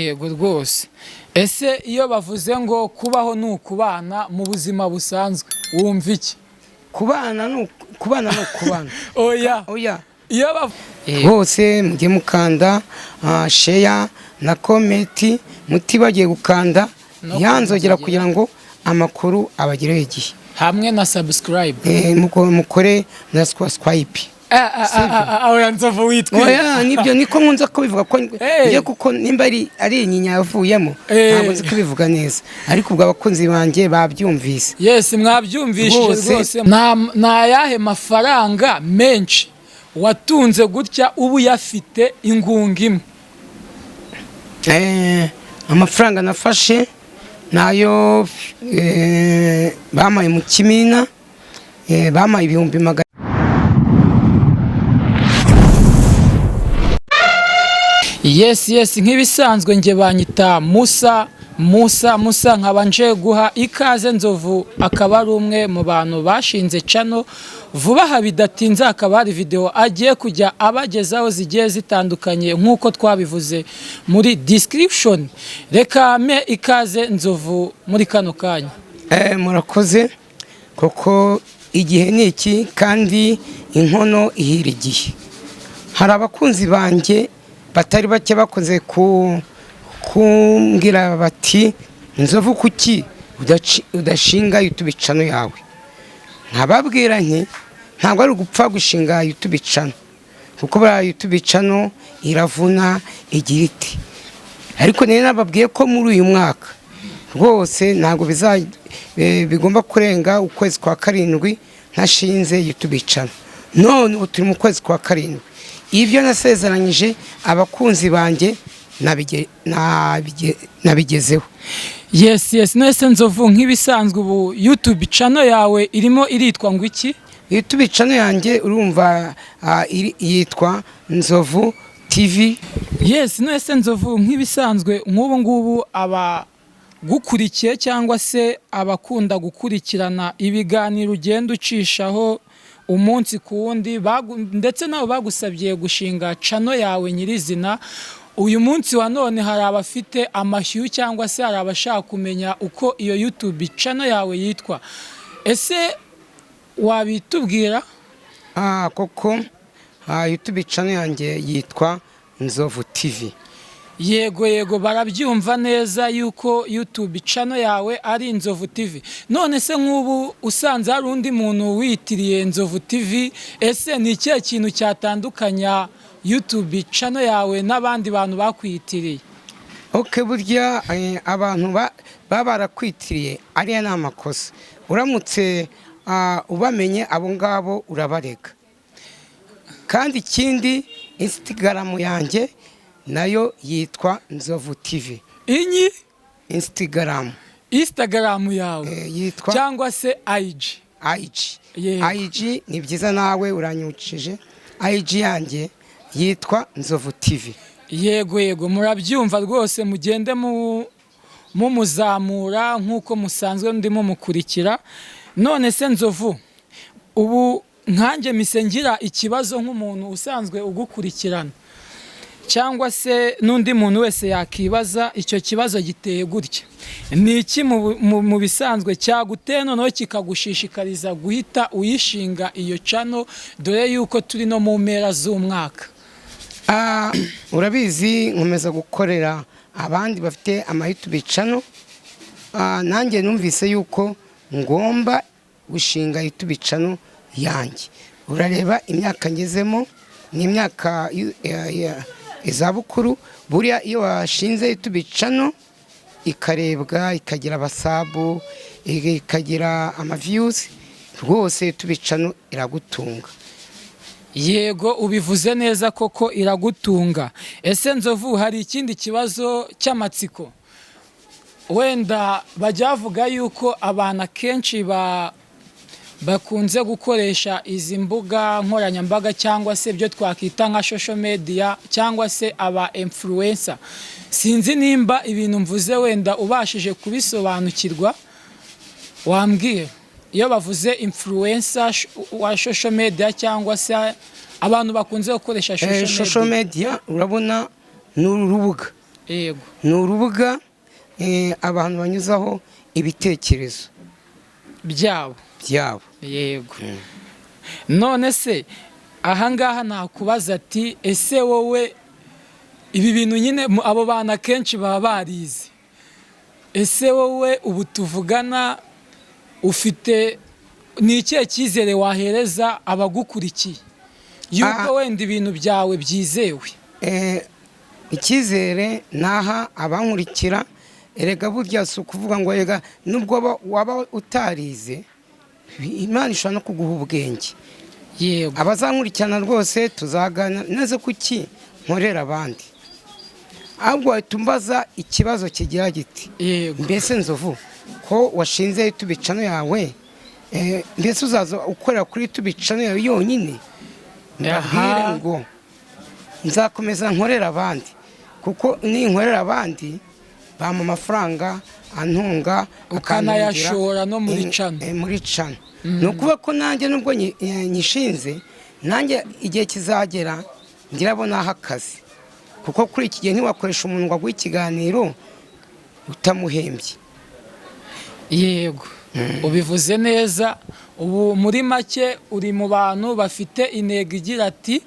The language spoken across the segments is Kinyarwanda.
Yego rwose. Ese iyo bavuze ngo kubaho ni ukubana mu buzima busanzwe, wumva iki? Kubana ni kubana ni ukubana. Oya. Oya. Iyo bav Rwose mujye mukanda share na comment, mutibagiye gukanda No yanzogera kunzogera. kugira ngo amakuru abagereho igihe. Hamwe na subscribe. Mukore na swipe. Oya Nzovu, witwa Oya, nibyo, niko nkunze kubivuga ko Hey. njye, kuko nimba ari inyinya yavuyemo, ntabwo nzi kubivuga neza, ariko ubwo abakunzi banjye babyumvise. Yes, mwabyumvishije. Rwose. Rwose ni ayahe mafaranga menshi watunze gutya uba uyafite ingunga imwe? Amafaranga nafashe nayo bampaye mu kimina, bampaye 100,000. Yes, nk'ibisanzwe njye banyita Musa Musa Musa, nkaba nje guha ikaze Nzovu, akaba ari umwe mu bantu bashinze channel vuba aha. Bidatinze hakaba hari video agiye kujya abagezaho zigiye zitandukanye nk'uko twabivuze muri description. Reka mpe ikaze Nzovu muri kano kanya. Murakoze, kuko igihe ni iki kandi inkono ihira igihe. Hari abakunzi banjye batari bake bakoze kumbwira bati: "Nzovu, kuki udashinga YouTube channel yawe?" Nkababwira nti ntabwo ari ugupfa gushinga YouTube channel, kuko buriya YouTube channel iravuna, igira iti. Ariko nari nababwiye ko muri uyu mwaka rwose ntabwo bigomba kurenga ukwezi kwa karindwi ntashinze YouTube channel. None ubu turi mu kwezi kwa karindwi, ibyo nasezeranyije abakunzi banjye nabigezeho. Yes, nese Nzovu, nk'ibisanzwe ubu YouTube channel yawe irimo iritwa ngo iki? YouTube channel yanjye, urumva, yitwa Nzovu TV. Yes, nese Nzovu, nk'ibisanzwe nk'ubu ngubu abagukurikiye cyangwa se abakunda gukurikirana ibiganiro ugenda ucishaho umunsi ku wundi, ndetse nabo bagusabye gushinga channel yawe nyirizina, uyu munsi wa none hari abafite amashyushyu cyangwa se hari abashaka kumenya uko iyo YouTube channel yawe yitwa. Ese wabitubwira? Koko, YouTube channel yanjye yitwa Nzovu TV. Yego, barabyumva neza yuko YouTube channel yawe ari Nzovu TV. None se nk'ubu usanze hari undi muntu witiriye Nzovu TV, ese ni ikihe kintu cyatandukanya YouTube channel yawe n'abandi bantu bakwitiriye? Ok, burya abantu baba barakwitiriye, ariya ni amakosa. Uramutse ubamenye abo ngabo urabarega. Kandi ikindi, Instagram yanjye nayo yitwa Nzovu TV. Inyi? Instagram. Instagram yawe? Yitwa Cyangwa se IG? IG. Yego. IG ni byiza, nawe uranyukije. IG yanjye yitwa Nzovu TV. Yego, murabyumva rwose, mugende mumuzamura nk'uko musanzwe ndimo mukurikira. None se Nzovu, ubu nkanjye mise ngira ikibazo nk'umuntu usanzwe ugukurikirana cyangwa se n'undi muntu wese yakibaza icyo kibazo, giteye gutya: ni iki mu bisanzwe cyaguteye noneho kikagushishikariza guhita uyishinga iyo channel, dore yuko turi no mu mpera z'umwaka? Urabizi, nkomeza gukorera abandi bafite ama YouTube channel. Nanjye numvise yuko ngomba gushinga YouTube channel yanjye. Urareba imyaka ngezemo, ni imyaka izabukuru. Buriya iyo washinze YouTube channel ikarebwa, ikagira aba sub, ikagira ama views, rwose YouTube channel iragutunga. Yego, ubivuze neza, koko iragutunga. Ese Nzovu, hari ikindi kibazo cy'amatsiko? Wenda bajya bavuga yuko abantu akenshi bakunze gukoresha izi mbuga nkoranyambaga cyangwa se ibyo twakwita nka social media cyangwa se aba influencer, sinzi nimba ibintu mvuze wenda ubashije kubisobanukirwa, wambwiye iyo bavuze influencer wa social media cyangwa se abantu bakunze gukoresha social Social media. media, urabona, ni urubuga. Yego. Ni urubuga abantu banyuzaho ibitekerezo byabo. Byabo. Yego. None se ahangaha nakubaza ati: ese wowe ibi bintu nyine, abo bantu akenshi baba barize, ese wowe ubu tuvugana ufite ni ikihe cyizere wahereza abagukurikiye yuko wenda ibintu byawe byizewe? Icyizere naha abankurikira, erega burya si ukuvuga ngo, erega nubwo waba utarize, Imana ishobora no kuguha ubwenge. Abazankurikirana rwose tuzagana neza. Kuki nkorera abandi? Ahubwo wahita umbaza ikibazo kigira giti: mbese Nzovu, ko washinze YouTube channel yawe, mbese uzaza ukorera kuri YouTube channel yawe yonyine? Mbabwire ngo nzakomeza nkorera abandi, kuko ninkorera abandi bampa amafaranga antunga. Ukanayashora no muri channel. Muri channel. Ni ukuvuga ko nanjye nubwo nyishinze, nanjye igihe kizagera ngirabonaho akazi, kuko kuri iki gihe ntiwakoresha umuntu ngo aguhe ikiganiro utamuhembye. Yego, ubivuze neza. Ubu muri make uri mu bantu bafite intego igira ati: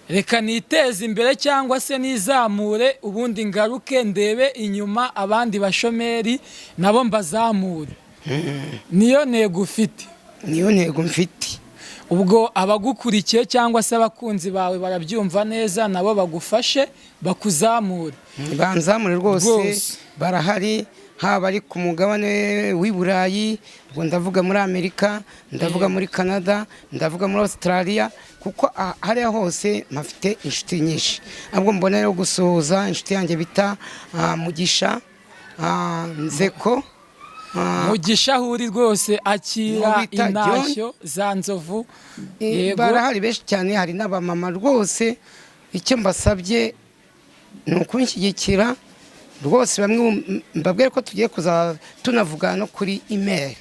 reka niteze imbere cyangwa se nizamure, ubundi ngaruke ndebe inyuma abandi bashomeri nabo mbazamure. Niyo ntego ufite? Niyo ntego mfite. Ubwo abagukurikiye cyangwa se abakunzi bawe barabyumva neza, nabo bagufashe bakuzamure. Banzamure rwose. Rwose. Barahari, haba ari ku mugabane w'i Burayi, ubwo ndavuga muri Amerika, ndavuga muri Canada, ndavuga muri Australia, kuko hariya hose mpafite inshuti nyinshi. Ahubwo mbona rero gusuhuza inshuti yanjye bita Mugisha Nzeko. Mugisha aho uri rwose akira Uwo bita intashyo za Nzovu. Yego. Barahari benshi cyane, hari n'abamama rwose. Icyo mbasabye ni ukunshyigikira rwose. Bamwe mbabwire ko tugiye kuza tunavugana no kuri email.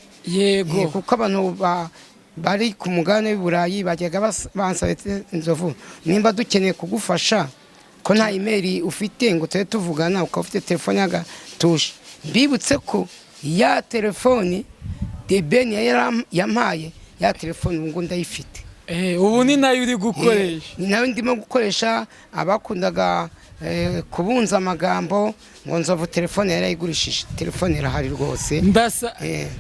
Kuko abantu bari ku mugabane w'i Burayi bajyaga bansaba ati, "Nzovu, nimba dukeneye kugufasha, ko nta email ufite ngo tube tuvugana, ukaba ufite telefone y'agatushe?" Mbibutse ko ya telefoni The Ben yampaye, ya telefoni ubu ngubu ndayifite. Ubu ni nayo uri gukoresha? Ni nayo ndimo gukoresha. Abakundaga kubunza amagambo ngo Nzovu telefone yarayigurishije, telefone irahari rwose.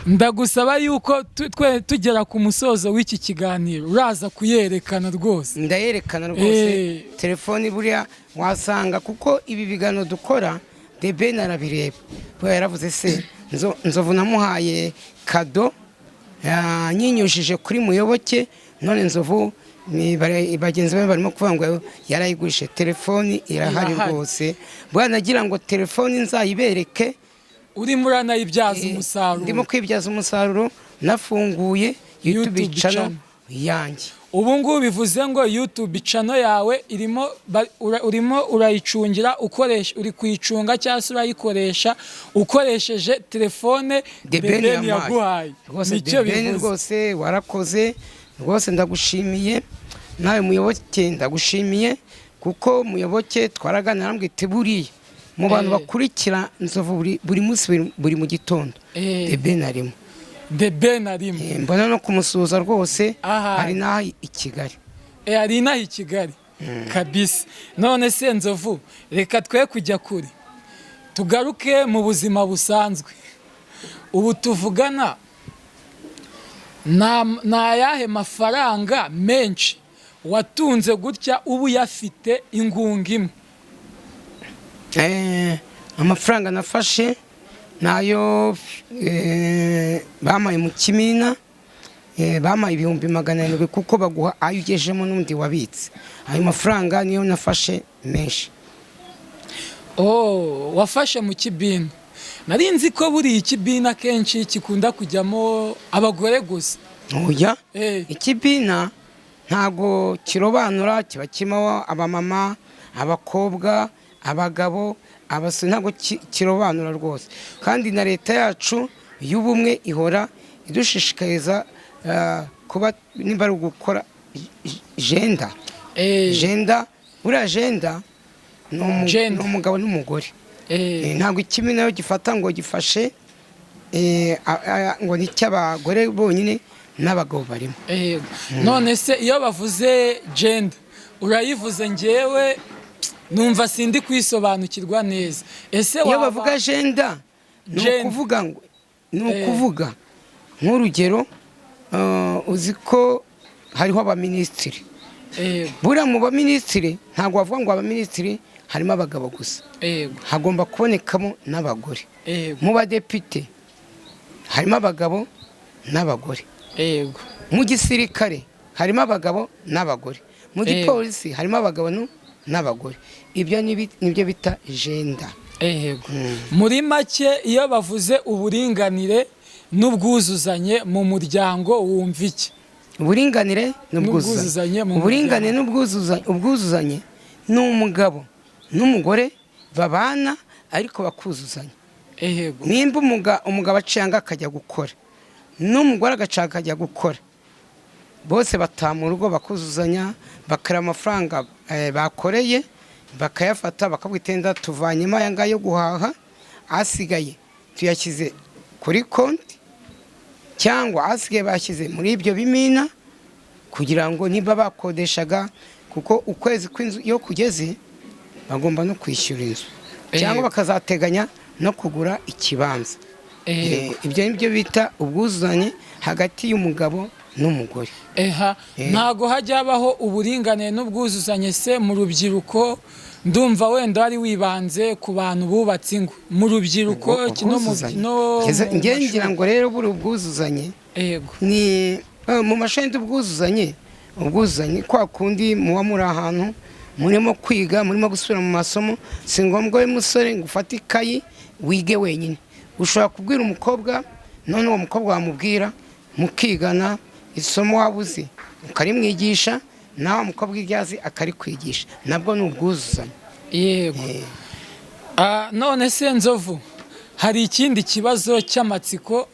Ndagusaba yuko twe tugera ku musozo w'iki kiganiro uraza kuyerekana rwose. Ndayerekana rwose. Telefoni buriya wasanga, kuko ibi biganiro dukora The Ben arabireba. Buriya yaravuze se Nzovu namuhaye kado nyinyujije kuri Muyoboke, none Nzovu ni bagenzi be barimo kuvuga ngo yarayigurishije. Telefoni irahari. Irahari. Rwose buriya nagira ngo telefoni nzayibereke. Urimo uranayibyaza umusaruro. Ndimo kwibyaza umusaruro, nafunguye YouTube YouTube channel channel. yanjye. Ubu ngubu bivuze ngo YouTube channel yawe irimo urimo urayicungira ukoresha, uri kuyicunga cyangwa se urayikoresha ukoresheje telefone The The Ben Ben yampaye. yaguhaye. Rwose Nicyo The Ben bivuze. rwose warakoze, rwose ndagushimiye. Nawe Muyoboke ndagushimiye, kuko Muyoboke twaraganira, arambwira ati buriya mu bantu bakurikira Nzovu buri munsi, buri mu gitondo, The Ben arimo. The Ben arimo. Mbona no kumusuhuza rwose. Aha. Hari n'aho i Kigali. Ari inaha i Kigali kabisa. None se Nzovu, reka twe kujya kure, tugaruke mu buzima busanzwe. Ubu tuvugana ni ayahe mafaranga menshi watunze gutya uba uyafite ingunga imwe? Amafaranga nafashe nayo bampaye mu kimina, bampaye 700,000, kuko baguha ayo ugejemo n'undi wabitse. Ayo mafaranga niyo nafashe menshi. Oh, wafashe mu kibina. Nari nzi ko buriya ikibina akenshi kikunda kujyamo abagore gusa. Oya. Ikibina ntabwo kirobanura, kiba kirimo abamama, abakobwa, abagabo, abasore, ntabwo kirobanura rwose. Kandi na leta yacu y'ubumwe ihora idushishikariza kuba nimba ari ugukora gender. Gender, buriya gender ni Gender. ni umugabo n'umugore. Ntabwo ikimina gifata ngo gifashe ngo ni icy'abagore bonyine, n'abagabo barimo. Yego. None se iyo bavuze gender, urayivuze, ngewe numva sindi kwisobanukirwa neza. Ese Iyo waba bavuga gender ni Gender. ukuvuga ngo, ni ukuvuga nk'urugero, uzi ko hariho abaminisitiri. Buriya mu baminisitiri ntabwo bavuga ngo abaminisitiri harimo abagabo gusa, hagomba kubonekamo n'abagore. Mu badepite harimo abagabo n'abagore. Mu gisirikare harimo abagabo n'abagore. Mu gipolisi harimo abagabo n'abagore. Ibyo nibyo bita gender. Yego. Muri make, iyo bavuze uburinganire n'ubwuzuzanye mu muryango, wumva iki? Uburinganire N'ubwuzuzanye n'ubwuzuzanye mu Uburinganire n'ubwuzuzanye, ubwuzuzanye ni umugabo n'umugore babana ariko bakuzuzanya. Nimba umugabo acanga akajya gukora, n'umugore agacanga akajya gukora, bose bataha mu rugo bakuzuzanya, bakareba amafaranga bakoreye, bakayafata, bakabwitenda tuvanyemo aya ngaya yo guhaha, asigaye tuyashyize kuri konti, cyangwa asigaye bashyize muri ibyo bimina, kugira ngo niba bakodeshaga, kuko ukwezi kw'inzu iyo kugeze bagomba no kwishyura inzu, cyangwa bakazateganya no kugura ikibanza. Ibyo ni byo bita ubwuzuzanye hagati y'umugabo n'umugore. Eha, ntago hajya habaho uburinganire n'ubwuzuzanye se mu rubyiruko? Ndumva wenda wari wibanze ku bantu bubatse ingo. Mu rubyiruko no mu Ubwuzuzanye. no mu Nge mashuri. ngira ngo rero buri ubwuzuzanye ni mu mashuri ubwuzuzanye, ubwuzuzanye kwa kundi muba muri ahantu murimo kwiga, murimo gusubira mu masomo, si ngombwa we musore ngo ufate ikayi wige wenyine. Ushobora kubwira umukobwa, none uwo mukobwa wamubwira mukigana isomo waba uzi ukarimwigisha, nawe umukobwa ibyo azi akarikwigisha. Nabwo ni ubwuzuzanye. Yego. None se Nzovu, hari ikindi kibazo cy'amatsiko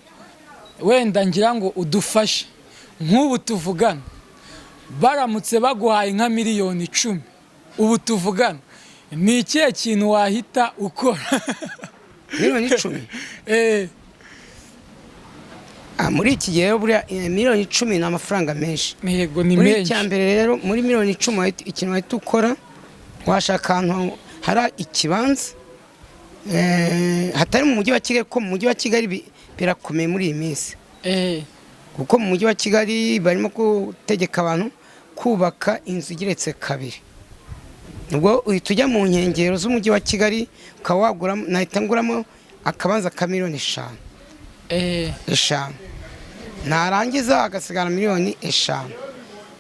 wenda ngira ngo udufashe. Nk'ubu tuvugana, baramutse baguhaye nka miliyoni 10 ubu tuvugana, ni ikihe kintu wahita ukora? Miliyoni 10? Eh. Muri iki gihe rero buriya miliyoni 10 ni amafaranga menshi. Yego, ni Muri menshi. icya mbere rero, muri miliyoni 10 ikintu wahita ukora, washaka ahantu hari ikibanza hatari mu mujyi wa Kigali, kuko mu mujyi wa Kigali birakomeye muri iyi minsi, kuko mu mujyi wa Kigali barimo gutegeka abantu kubaka inzu igeretse kabiri. Ubwo uhita ujya mu nkengero z'umujyi wa Kigali ukaba waguramo. Nahita nguramo akabanza ka miliyoni 5, 5, narangiza hagasigara miliyoni 5.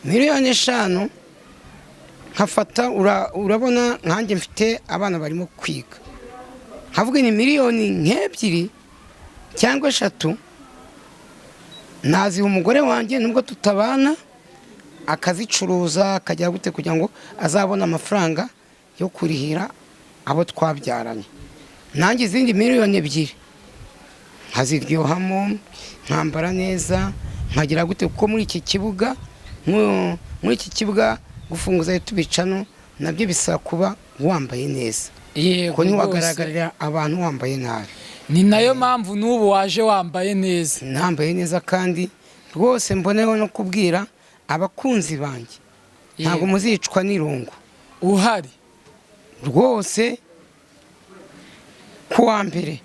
Miliyoni 5 nkafata, urabona nkanjye mfite abana barimo kwiga, nkavuga ni miliyoni nk'ebyiri cyangwa eshatu naziha umugore wanjye nubwo tutabana, akazicuruza akajya gute kugira ngo azabone amafaranga yo kurihira abo twabyaranye. Nanjye izindi miliyoni 2 nkaziryohamo, nkambara neza, nkagira gute, kuko muri iki kibuga gufunguza YouTube channel nabyo bisaba kuba wambaye neza, kuko ntiwagaragarira abantu wambaye nabi. Ni nayo mpamvu n'ubu waje wambaye neza. Nambaye neza, kandi rwose mboneho no kubwira abakunzi banjye, ntabwo muzicwa n'irungu. Uhari. Rwose ku wa mbere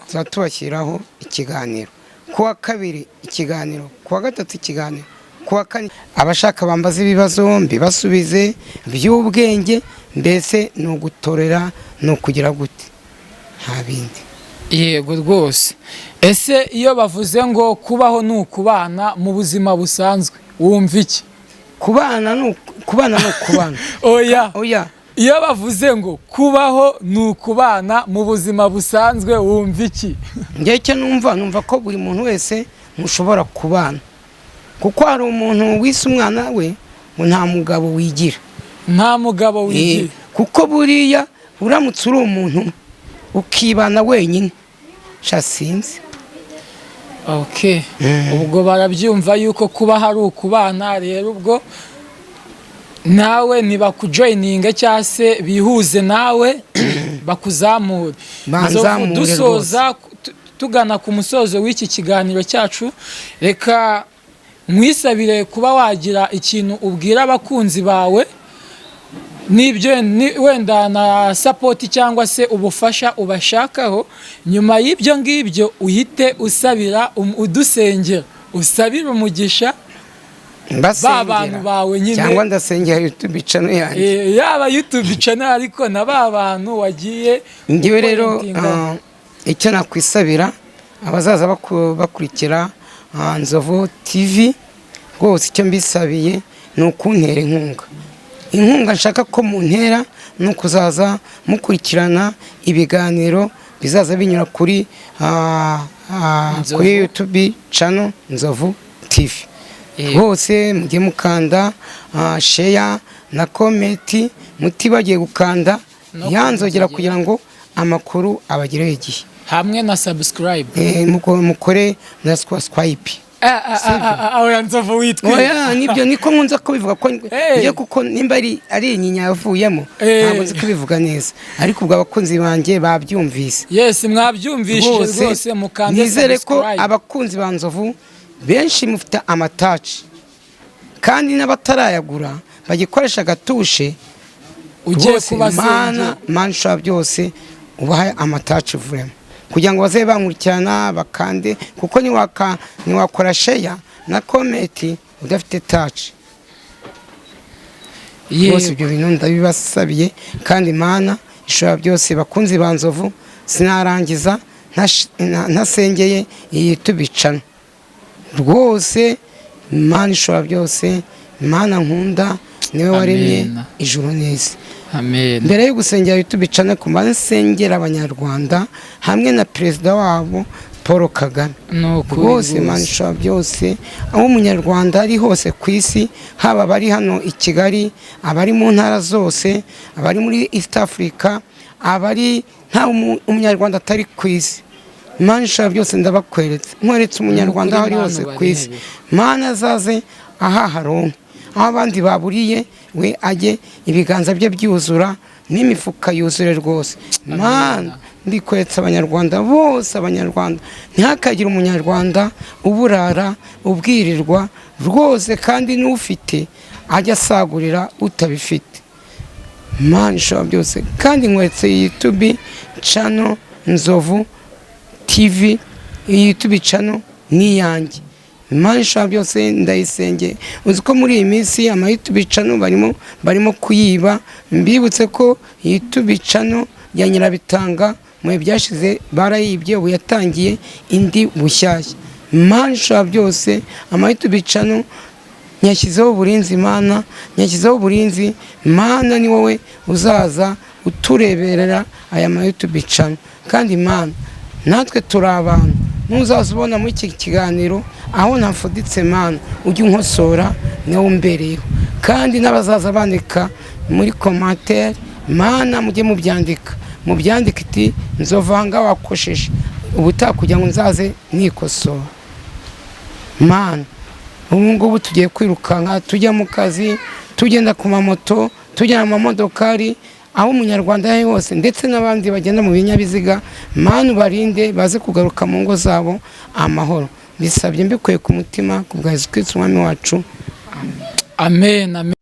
tuba tubashyiraho ikiganiro, ku wa kabiri ikiganiro, ku wa gatatu ikiganiro, ku wa kane. Abashaka bambaza ibibazo mbibasubize by'ubwenge, mbese ni ugutorera, ni ukugira gute, nta bindi. Yego rwose. Ese iyo bavuze ngo kubaho ni ukubana mu buzima busanzwe, wumva iki? Kubana ni ukubana. Oya. Oya. Iyo bavuze ngo kubaho ni ukubana mu buzima busanzwe, wumva iki? Njye icyo numva, numva ko buri muntu wese mushobora kubana, kuko hari umuntu wise umwana we ngo nta mugabo wigira. Nta mugabo wigira. Kuko buriya uramutse uri umuntu ukibana wenyine, sha sinzi. Okay, ubwo barabyumva yuko kuba hari ukubana. Rero ubwo nawe ntibakujoyininge cyangwa se bihuze nawe. Bakuzamure. Banzamure. Nzovu, dusoza, tugana ku musozo w'iki kiganiro cyacu, reka nkwisabire kuba wagira ikintu ubwira abakunzi bawe n'ibyo wenda na support cyangwa se ubufasha ubashakaho. Nyuma y'ibyo ngibyo uhite usabira udusengera, usabire umugisha Mbasengera. ba bantu bawe nyine. Cyangwa ndasengera YouTube channel yanjye? Yaba YouTube channel, ariko na ba bantu wagiye Ngewe rero upointinga. Icyo nakwisabira abazaza bakurikira Nzovu TV rwose, icyo mbisabiye ni ukuntera inkunga. Inkunga nshaka ko muntera ni ukuzaza mukurikirana ibiganiro bizaza binyura kuri Nzovu. kuri YouTube channel Nzovu TV. Rwose mujye mukanda share na comment, mutibagiye gukanda No yanzogera kunzogera. kugira ngo amakuru abagereho igihe. Hamwe na subscribe. Mukore na swipe. Oya Nzovu, witwa Oya, nibyo, niko nkunze kubivuga ko Hey. njye, kuko nimba ari inyinya yavuyemo, ntabwo nzi kubivuga neza, ariko ubwo abakunzi banjye babyumvise. Yes, mwabyumvishije rwose, mukande Nizere ko subscribe. abakunzi ba Nzovu benshi mufite amatouch, kandi n'abatarayagura bagikoresha agatushe. Ugiye Rwose kubasengera. Mana, Mana ishobora byose, ubahe amatouch vurema kugira ngo bazabe bankurikirana bakande, kuko ntiwakora share na comment udafite touch rwose. Ibyo bintu ndabibasabiye, kandi Imana ishobora byose, bakunzi ba Nzovu, sinarangiza ntasengeye iyi tubicana. Rwose Imana ishobora byose, Imana nkunda, niwe waremye Amen. ijuru n'isi. Amen. Mbere yo gusengera tubicane, ku nsengera Abanyarwanda hamwe na perezida wabo Paul Kagame. Ni ukuri. Rwose Imana ishobora byose, aho Umunyarwanda ari hose ku isi, haba abari hano i Kigali, abari mu ntara zose, abari muri East Africa, abari nta Umunyarwanda atari ku isi, Imana ishobora byose, ndabakweretse, nkweretse Umunyarwanda aho ari Imana hose ku isi. ubarebe. Mana, azaze ahaharonke aho abandi baburiye, we ajye ibiganza bye byuzura n'imifuka yuzure rwose. Mana, mbikweretse Abanyarwanda bose, Abanyarwanda, ntihakagire Umunyarwanda uburara, ubwirirwa rwose, kandi n'ufite ajya asagurira utabifite. Mana ishobora byose, kandi nkweretse YouTube channel Nzovu TV. Iyi YouTube channel ni iyanjye. Imana ishobora byose, ndayisengeye. Uzi ko muri iyi minsi ama YouTube channel barimo kuyiba? Mbibutse ko YouTube channel ya Nyirabitanga mu bihe byashize barayibye, ubu yatangiye indi bushyashya. Imana ishobora byose, ama YouTube channel nyashyizeho uburinzi. Imana, nyashyizeho uburinzi. Mana, ni wowe uzaza utureberera aya ma YouTube channel, kandi Imana, natwe turi abantu. Nuzaza ubona muri iki kiganiro aho nafuditse, Mana, ujye unkosora, niwe umbereyeho. Kandi n'abazaza bandika muri commentaire, Mana, mujye mubyandika, mubyandika iti: "Nzovanga wakosheje ubutaha," kugira ngo nzaze nikosora. Mana, ubu ngubu tugiye kwirukanka tujya mu kazi, tugenda ku mamoto, tugenda mu mamodokari, aho Umunyarwanda ari hose, ndetse n'abandi bagenda mu binyabiziga, Mana, ubarinde baze kugaruka mu ngo zabo amahoro. Bisabye mbikuye ku mutima ku bwa Yesu Kristo Umwami wacu. Amen, amen.